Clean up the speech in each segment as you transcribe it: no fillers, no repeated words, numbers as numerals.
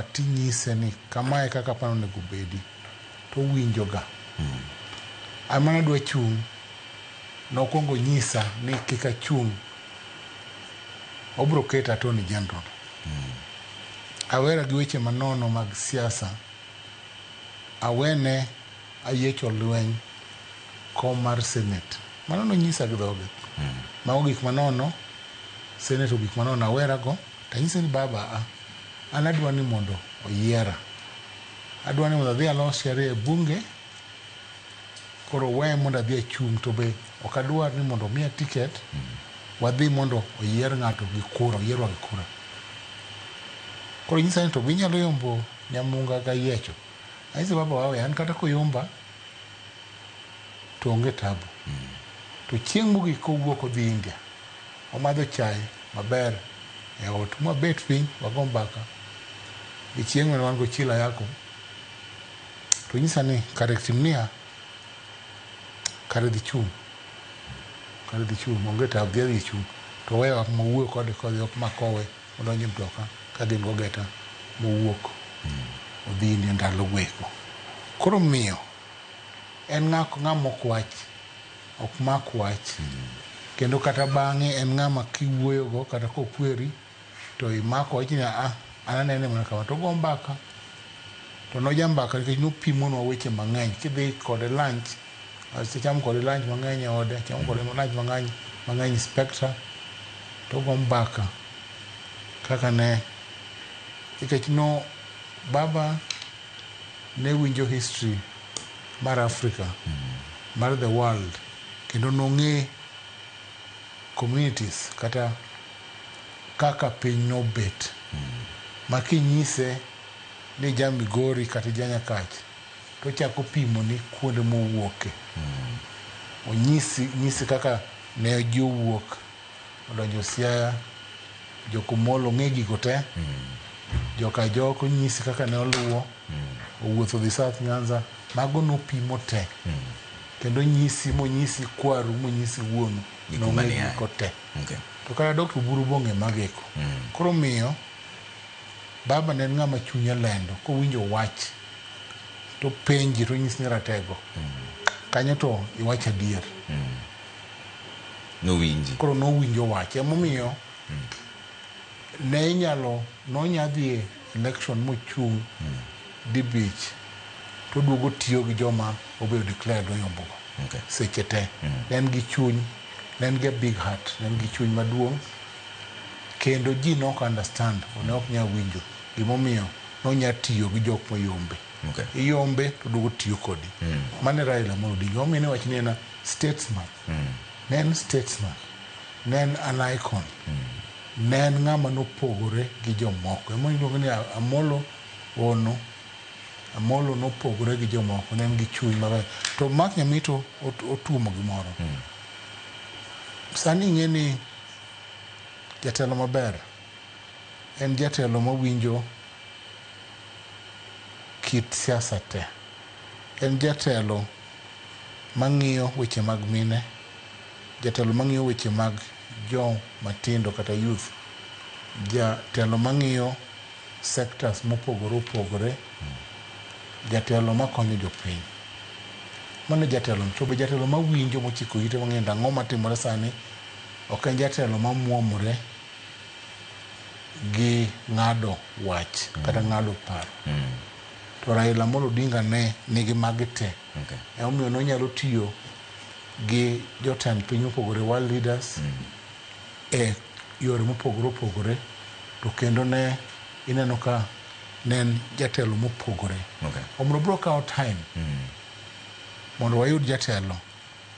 Tinyise ni kamae kaka pano onego bedi to owinjo ga. An mana adwa chung', nokwongo nyisa ni kik achung', obro keta Attorney General. Awera gi weche manono mag siasa, awene ayiecho lweny kom mar Senate. Mano nonyisa gi dhoge. Mago gik manono, Senate to gik manono awera go, tanyise ni baba a, an adwa ni mondo oyiera. Adwa ni mondo adhi alos sheria e bunge, koro we mondo adhi achung' to be ok adwar ni mondo omiya ticket, wadhi mondo oyier ng'ato gi kura, oyierwa gi kura. Koro nyisa ni to be inyalo yombo Nyamunga gayiecho. Anyise baba wawe an kata koyomba to onge tabu. To chieng' mogik kowuok odhi India, wamadho chai maber e ot mwabet piny wago mbaka. Gi chieng' mane wan go Chila Yako, to nyisa ni kare tim niya, kare dhi chung', kare dhi chung', onge tabu dhi adhi chung'. To wewa mawuoyo kode kodhi ok makowe odonjo e mtoka ka gin gogeta mowuok odhi India ndalo go eko. Koro miyo en ng'ama ok wach, ok mak wach. Kendo kata bang'e en ng'ama kiwuoyo go kata kokweri to imako wach ni a an anene mana kama to ogo mbaka. To noja mbaka nikech nopimonwa weche mang'eny. Kidhi kode lunch, asechamo kode lunch mang'eny e ode, achamo kode lunch mang'eny mang'eny Spectra, to ogo mbaka kaka ne nikech no baba ne winjo history mar Africa, mar the world, kendo nong'e communities kata kaka piny nobet. Ma kinyise ni ja Migori kata ja Nyakach, tochako pimoni kuonde mowuoke. Onyisi nyisi kaka ne ji owuok odonjo Siaya, Jokumolo ong'e gigo te. Joka onyisi kaka ne oluwo, owuotho dhi South Nyanza, mago nopimo te. Kendo nyisi monyisi kwaru monyisi wuonu, Gik nong'e mane aye. gigo te. To kata Dr. Oburu bong'e mageko. Koro miyo baba ne en ng'ama chunye lendo, kowinjo wach to penji to onyisi ni ratego. Kanyo to iwacho adier. Nowinji. Koro nowinjo wach. Emomiyo ne inyalo nonya dhi e election mochung' dibich to oduogo tiyo gi joma obedo declared oyombogo seche te. Ne en gi chuny, ne en gi a big heart, ne en gi chuny maduong' kendo ji ne ok understand, ne ok nyal winjo gimomiyo nonya tiyo gi jok moyombe. Iyombe to oduogo tiyo kodi. Mano e Raila Amolo Odinga. Omiyo ne wach ni en a statesman. Ne en statesman. Ne en an icon. Ne en ng'ama nopogore gi jomoko. Emomiyo iluongo ni Amolo Ono. Amolo nopogore gi jomoko. Ne en gi chuny maber. To Mark Nyamito otuomo gimoro. Sani ing'e ni jatelo maber en jatelo mawinjo kit siasa te. En jatelo mang'iyo weche mag mine, jatelo mang'iyo weche mag jo matindo kata youth, jatelo mang'iyo sectors mopogore opogore, jatelo makonyo jopiny. Mano e jatelo. To be jatelo mawinjo mochiko ite mang'eyo ni ang'o matimore sani, ok en jatelo mamuomore gi ng'ado wach kata ng'ado paro. To Raila Amolo Odinga ne nigi magi te. Emomiyo nonyalo tiyo gi jotend piny mopogore, world leaders, e yore mopogore opogore, to kendo ne ineno ka ne en jatelo mopogore. Omiyo biro kawo time mondo wayud jatelo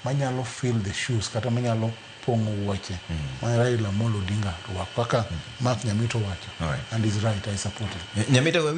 manyalo fill the shoes kata manyalo pong'o wuoche ma Raila Amolo Odinga rwako kaka Mark Nyamito wacho. And he's right, I support it. Nyamito.